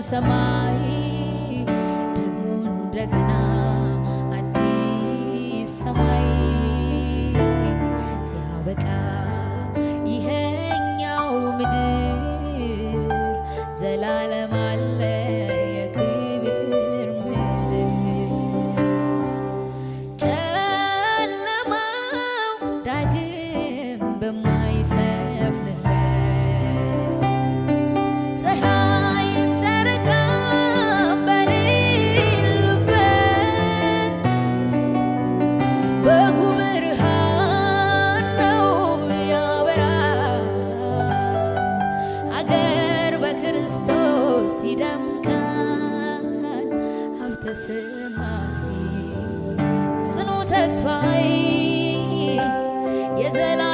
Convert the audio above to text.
ሰማይ ደግሞ እንደገና አዲስ ሰማይ ሲያበቃ ይሄኛው ምድር ዘላለም አለ የክብር ምድር። ጨለማው ዳግም በማይሰፍንበት፣ ፀሐይም ጨረቃም በሌሉበት፣ በጉ ብርሃን ነው ያበራል፣ ሀገር በክርስቶስ ይደምቃል። ሀብተ ሰማይ ጽኑ ተስፋዬ የዘላለም